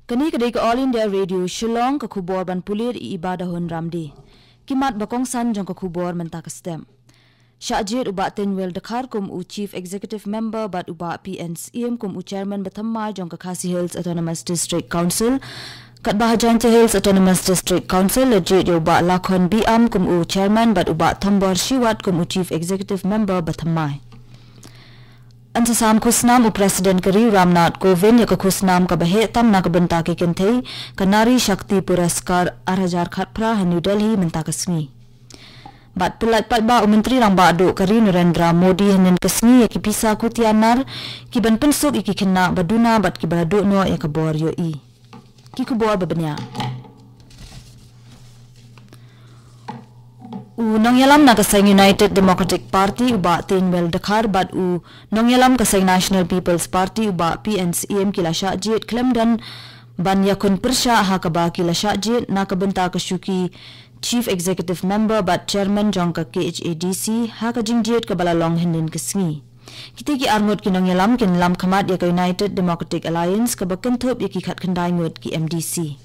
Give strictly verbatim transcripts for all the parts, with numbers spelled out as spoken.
Kane ka dei ka All India Radio Shillong, ka khubor ban pule da i Iba Dahun Ramdi. Ki mat ba kongsan jong ka khubor mynta ka step. Shah jied u Bah Teiñwel Dkhar kum u Chief Executive Member bad u Bah P N Syiem kum u Chairman ba thymmai jong ka Khasi Hills Autonomous District Council. Katba ha Jaintia Hills Autonomous District Council la jied ïa u Bah Lakhon B Amn kum u Chairman bad u Bah Thombor Shiwat kum u Chief Executive Member ba thymmai. Yn sa sam khusnam u President ka ri u Ramnath Kovind ïa ka khusnam kaba heh tam na ka bynta ki kynthei, ka Nari Shakti Puraskar ar hajar khatphra ha New Delhi mynta ka sngi. Bad pyllait paidbah, u Myntri Rangbah Duh ka ri u Narendra Modi hynnin ka sngi ïa ki pisa kutianar ki ban pynsuk ïa ki khynnah ba duna bad kiba la duh noh ïa ka bor ïohi. Ki khubor ba bniah. U nongïalam na ka seng United Democratic Party u Bah Teiñwel Dkhar bad u nongïalam ka seng National People's Party u Bah P N Syiem ki la shah jied khlem don ban ïakhun pyrshah ha kaba ki la shah jied na ka bynta ka shuki Chief Executive Member bad Chairman jong ka K H A D C ha ka jingjied kaba la long hynnin ka sngi. Kita ki arngut ki nongïalam kin lam khmat ïa ka United Democratic Alliance kaba kynthup ïa ki khatkhyndai ngut ki M D C.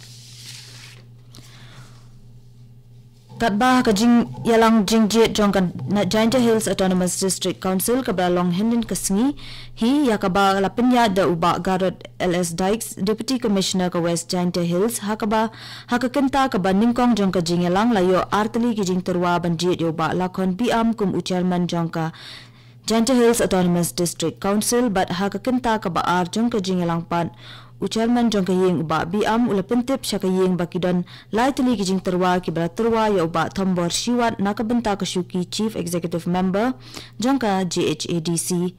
Katba ha ka jingïalang jingjied jong ka na Jaintia Hills Autonomous District Council kaba la long hynnin ka sngi hi, ïa kaba la pynïaid da u Bah Garod L S Dykes, Deputy Commissioner ka West Jaintia Hills, ha kaba ha ka kynta kaba nyngkong jong ka jingïalang la ïoh artylli ki jingtyrwa ban jied ïa u Bah Lakhon B Amn kum u Chairman jong ka Jaintia Hills Autonomous District Council bad ha ka kynta kaba ar jong ka jingïalang pat, u Chairman jong ka ïing u Bah B Amn u la pyntip sha ka ïing ba ki don lai tylli ki jingtyrwa kiba la tyrwa ïa u Bah Thombor Shiwat na ka bynta ka shuki Chief Executive Member jong ka J H A D C.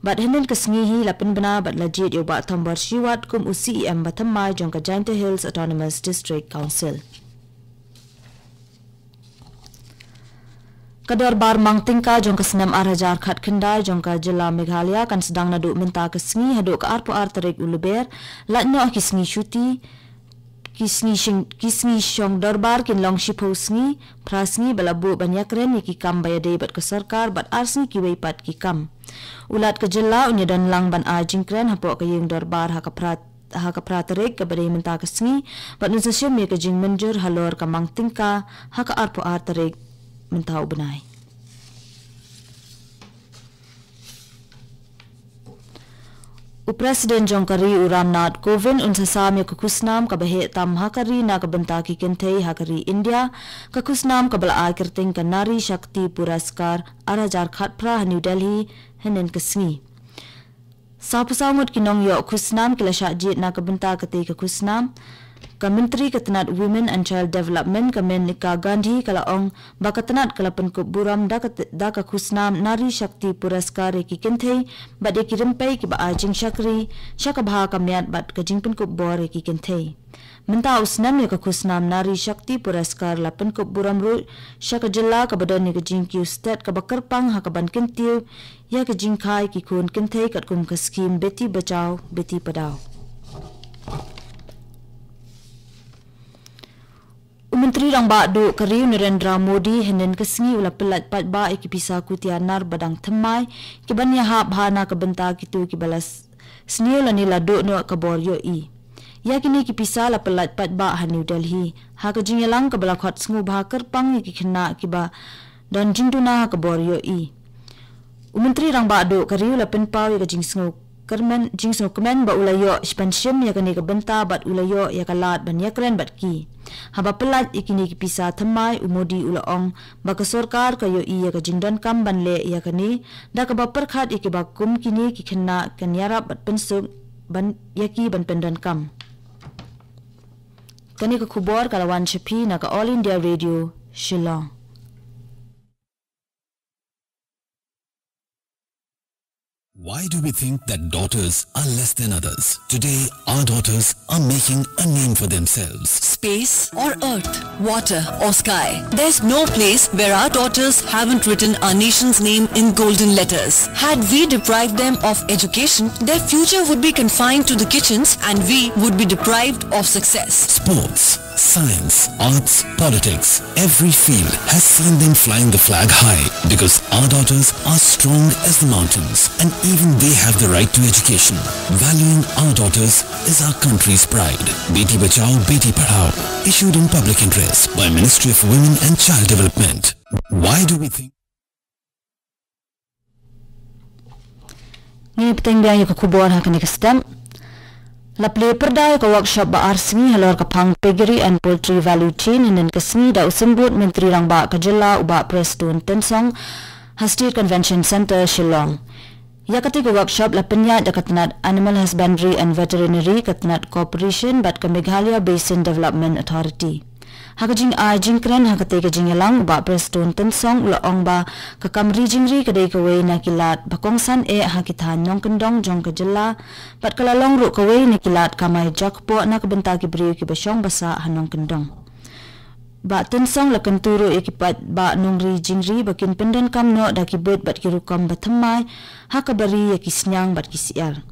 Bad hynnin ka sngi hi la pynbna bad la jied ïa u Bah Thombor Shiwat kum u C E M ba thymmai jong ka Jaintia Hills Autonomous District Council. Ka dorbar mang tyngka jong ka snem ar hajar khatkhyndai jong ka jylla Meghalaya kan sdang naduh mynta ka sngi haduh ka arphew ar tarik u Lber, lait noh ki sngi shuti, ki sngi shing, ki sngi shong dorbar kin long shiphew sngi, phra sngi ba la buh ban ïakren ïa ki kam ba ïadei bad ka sorkar bad ar sngi kiwei pat ki kam. U Lat ka jylla un ïadon lang ban ai jingkren hapoh ka ïing dorbar ha ka phra ha ka phra tarik kaba dei mynta ka sngi, bad un sa shim ïa ka jingmynjur halor ka mang tyngka ha ka arphew ar tarik mynta u bnai. U President jong ka ri u Ramnath Kovind un sa sam ïa ka khusnam kaba heh tam ha ka ri na ka bynta ki kynthei ha ka ri India, ka khusnam kaba la ai kyrteng ka Nari Shakti Puraskar ar hajar khatphra ha New Delhi hynnin ka sngi. Sawphew saw ngut ki nongïoh khusnam ki la shah jied na ka bynta katei ka khusnam. Ka Myntri ka tnat Women and Child Development ka Maneka Gandhi ka la ong ba ka tnat ka la pynkup burom da ka, da ka khusnam Nari Shakti Puraskar ïa ki kynthei bad ïa ki rympei kiba ai jingshakri sha ka bha ka miat bad ka jingpynkup bor ïa ki kynthei. Mynta u snem ïa ka khusnam Nari Shakti Puraskar la pynkup burom ruh sha ka jylla kaba don ïa ka jingkiew stet kaba kyrpang ha kaban kyntiew ïa ka jingkhia ki khun kynthei katkum ka skhim Beti Bachao Beti Padhao. U Myntri Rangbah Duh ka ri u Narendra Modi hynnin ka sngi u la pyllait paidbah ïa ki pisa kutianar ba dang thymmai kiban ïahap bha na ka bynta kito kiba la s- sniew lane la duh noh ka bor ïohi. Ïa kine ki pisa la pyllait paidbah ha New Delhi ha ka jingïalang kaba la khot sngewbha kyrpang ïa ki khynnah kiba don jingduna ha ka bor ïohi. U Myntri Rangbah Duh ka ri u la pynpaw ïa ka jingsngewkyrmen, jingsngewkmen ba u la ïoh ban shim ïa kane ka bynta bad u la ïoh ïa ka lad ban ïakren bad ki. Haba pyllait ïa kine ki pisa thymmai, u Modi u la ong ba ka sorkar ka ïohi ïa ka jingdonkam ban leh ïa kane da kaba pyrkhat ïa kiba kum kine ki khynnah kan ïarap bad pynsuk ban ïa ki ban pyndonkam. Kane ka khubor ka la wan sha phi na ka All India Radio Shillong. Why do we think that daughters are less than others? Today, our daughters are making a name for themselves. Space or earth, water or sky, there's no place where our daughters haven't written our nation's name in golden letters. Had we deprived them of education, their future would be confined to the kitchens and we would be deprived of success. Sports Science, arts, politics, every field has seen them flying the flag high because our daughters are strong as the mountains and even they have the right to education. Valuing our daughters is our country's pride. Beti Bachao, Beti Padhao. Issued in public interest by Ministry of Women and Child Development. Why do we think Ngi pteng biang ïa ka khubor ha kane ka step. La plie pyrda ïa ka workshop ba ar sngi halor ka phang piggery and poultry value chain hynnin ka sngi da u symbud Myntri Rangbah ka jylla u Bah Prestone Tynsong ha State Convention Centre, Shillong. Ïa katei ka workshop la pynïaid da ka tnat Animal Husbandry and Veterinary, ka tnat Cooperation bad ka Meghalaya Basin Development Authority. Ha ka jingai jingkren ha katei ka jingïalang, u Bah Prestone Tynsong u la ong ba ka kam ri jingri ka dei kawei na ki lad ba kongsan eh ha ki thaiñ nongkyndong jong ka jylla bad ka la long ruh kawei na ki lad kamai jakpoh na ka bynta ki briew kiba shong ba sah ha nongkyndong. Bah Tynsong la kyntu ruh ïa ki paidbah nongri jingri ba kin pyndonkam noh da ki buit bad ki rukom ba thymmai ha kaba ri ïa ki sniang bad ki syiar.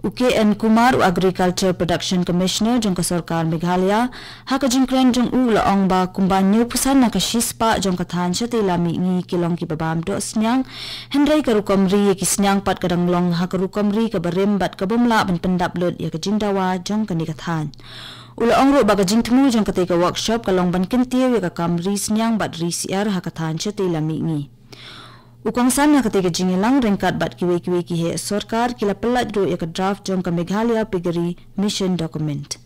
U K N Kumar, u Agriculture Production Commissioner jong ka sorkar Meghalaya, ha ka jingkren jong u u la ong ba kumba hynñiewphew san na ka shispah jong ka thaiñ shatei la mihngi ki long kiba bam doh sniang, hynrei ka rukom ri ïa ki sniang pat ka dang long ha ka rukom ri kaba rim bad ka bym lah ban pyndap lut ïa ka jingdawa jong kane ka thaiñ. U la ong ruh ba ka jingthmu jong katei ka workshop ka long ban kyntiew ïa ka kam ri sniang bad ri syiar ha ka thaiñ shatei la mihngi. U kongsan ha katei ka jingïalang ryngkat bad kiwei kiwei ki heh sorkar ki la pyllait ruh ïa ka draft jong ka Meghalaya Piggery Mission Document.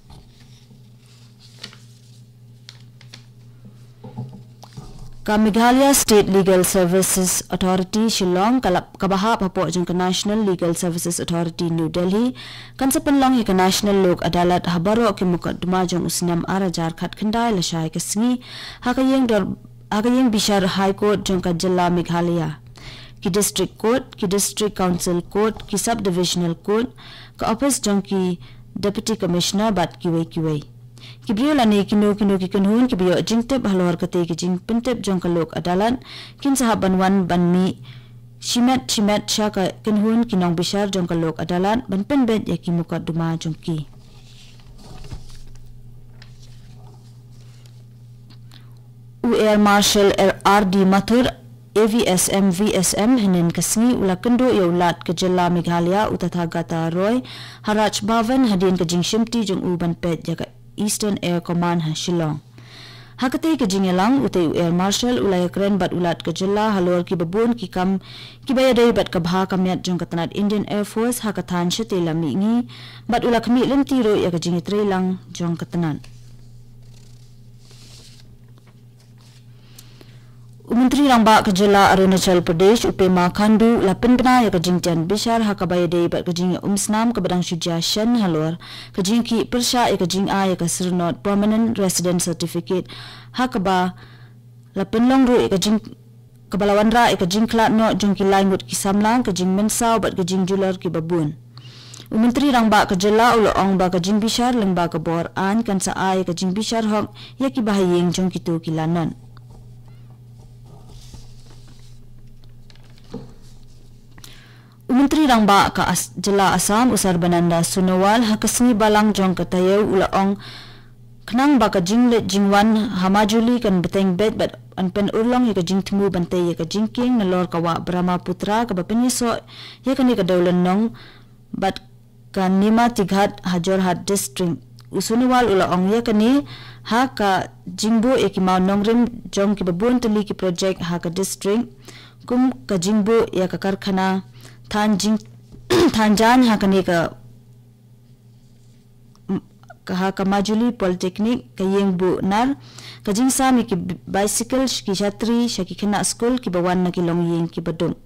Ka Meghalaya State Legal Services Authority, Shillong, ka la, kaba hap hapoh jong ka National Legal Services Authority, New Delhi, kan sa pynlong ïa ka National Lok Adalat ha baroh ki mukotduma jong u snem ar hajar khatkhyndai lashai ka sngi ha ka ïing dor ha ka ïing bishar High Court jong ka jylla Meghalaya, ki District Court, ki District Council Court, ki Sub-Divisional Court, ka ophis jong ki Deputy Commissioner bad kiwei kiwei. Ki briew lane kino kino ki kynhun kiba ïoh jingtip halor katei ka jingpyntip jong ka Lok Adalat kin sa hap ban wan ban mih shimet shimet sha ka kynhun ki nongbishar jong ka Lok Adalat ban pynbeit ïa ki mukotduma jong ki. U Air Marshal R D Mathur, A V S M V S M, hynnin ka sngi u la kynduh ïa u Lat ka jylla Meghalaya u Tathagata Roy ha Raj Bhavan hadien ka jingshimti jong u ban peit ïa ka Eastern Air Command ha Shillong. Ha katei ka jingïalang, utei u Air Marshal u la ïakren bad u Lat ka jylla halor kiba bun ki kam kiba ïadei bad ka bha ka miat jong ka tnat Indian Air Force ha ka thaiñ shatei la mihngi bad u la khmih lynti ruh ïa ka jingïatreilang jong ka tnat. U Myntri Rangbah ka jylla Arunachal Pradesh, u Pema Khandu, u la pynbna ïa ka jingtian bishar ha kaba ïadei bad ka jingïaumsnam kaba dang shu jia shen halor ka jingïakhih pyrshah ïa ka jingai ïa ka Syrnod Permanent Resident Certificate, ha kaba la pynlong ruh ïa ka jing kaba la wanrah ïa ka jingkhlad noh jong ki lai ngut ki samla, ka jingmynsaw bad ka jingjulor kiba bun. U Myntri Rangbah ka jylla u la ong ba ka jingbishar lyngba ka bor aiñ kan sa ai ïa ka jingbishar hok ïa kiba ha ïing jong kito ki lanot. U Myntri Rangbah ka As-, jylla Assam, u Sarbananda Sonowal, ha ka sngi Balang jong ka taïew u la ong khnang ba ka jingleit jingwan ha Majuli kan bteng beit bad kan pynurlong ïa ka jingthmu ban tei ïa ka jingkieng nalor ka wah Brahmaputra kaba pynïasoh ïa kane ka dewlynnong bad ka Nimatighat ha Jorhat District. U Sonowal u la ong ïa kane ha ka jingbuh ïa ki maw nongrim jong kiba bun tylli ki projek ha ka district, kum ka jingbuh ïa ka karkhana than jing than jaiñ ha kane ka, ka ha ka Majuli Polytechnic, ka ïing buh nar, ka jingsam ïa ki bi-, bicycle, ki shatri sha ki khynnah skul kiba wan na ki longïing kiba duk.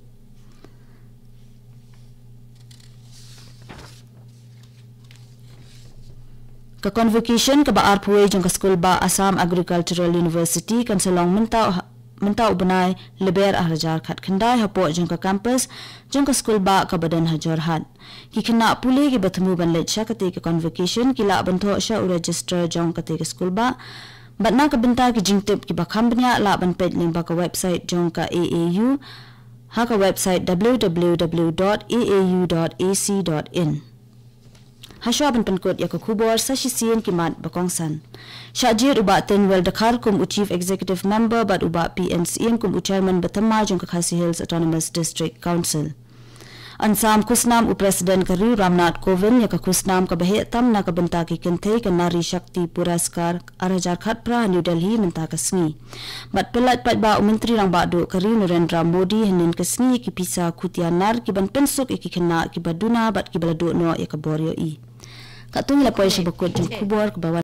Ka convocation kaba arphew jong ka skulbah Assam Agricultural University kan sa long mynta u ha-, mynta u bnai Lber ar hajar khatkhyndai hapoh jong ka campus jong ka skulbah kaba don ha Jorhat. Ki khynnah pule kiba thmu ban leit sha katei ka convocation ki lah ban thoh sha u registrar jong katei ka skulbah. Bad na ka bynta ki jingtip kiba kham bniah lah ban peit lyngba ka website jong ka A A U, ha ka website w w w dot a a u dot a c dot in. Hashwa ban pynkut ïa ka khubor sa shisien ki mat ba kongsan. Shah jied u Bah Tinwel Dkhar kum u Chief Executive Member bad u Bah P N Syiem kum u Chairman ba thymmai jong ka Khasi Hills Autonomous District Council. Yn sam khusnam u President ka ri u Ramnath Kovind ïa ka khusnam kaba heh tam na ka bynta ki kynthei ka Nari Shakti Puraskar ar hajar khatphra ha New Delhi mynta ka sngi. Bad pyllait paidbah u Myntri Rangbah Duh ka ri u Narendra Modi hynnin ka sngi ïa ki pisa khutia nar ki ban pynsuk ïa ki khynnah kiba duna bad kiba la duh noh ïa ka bor ïohi. Katto ngi la poi sha bakut jong ka khubor kaba wan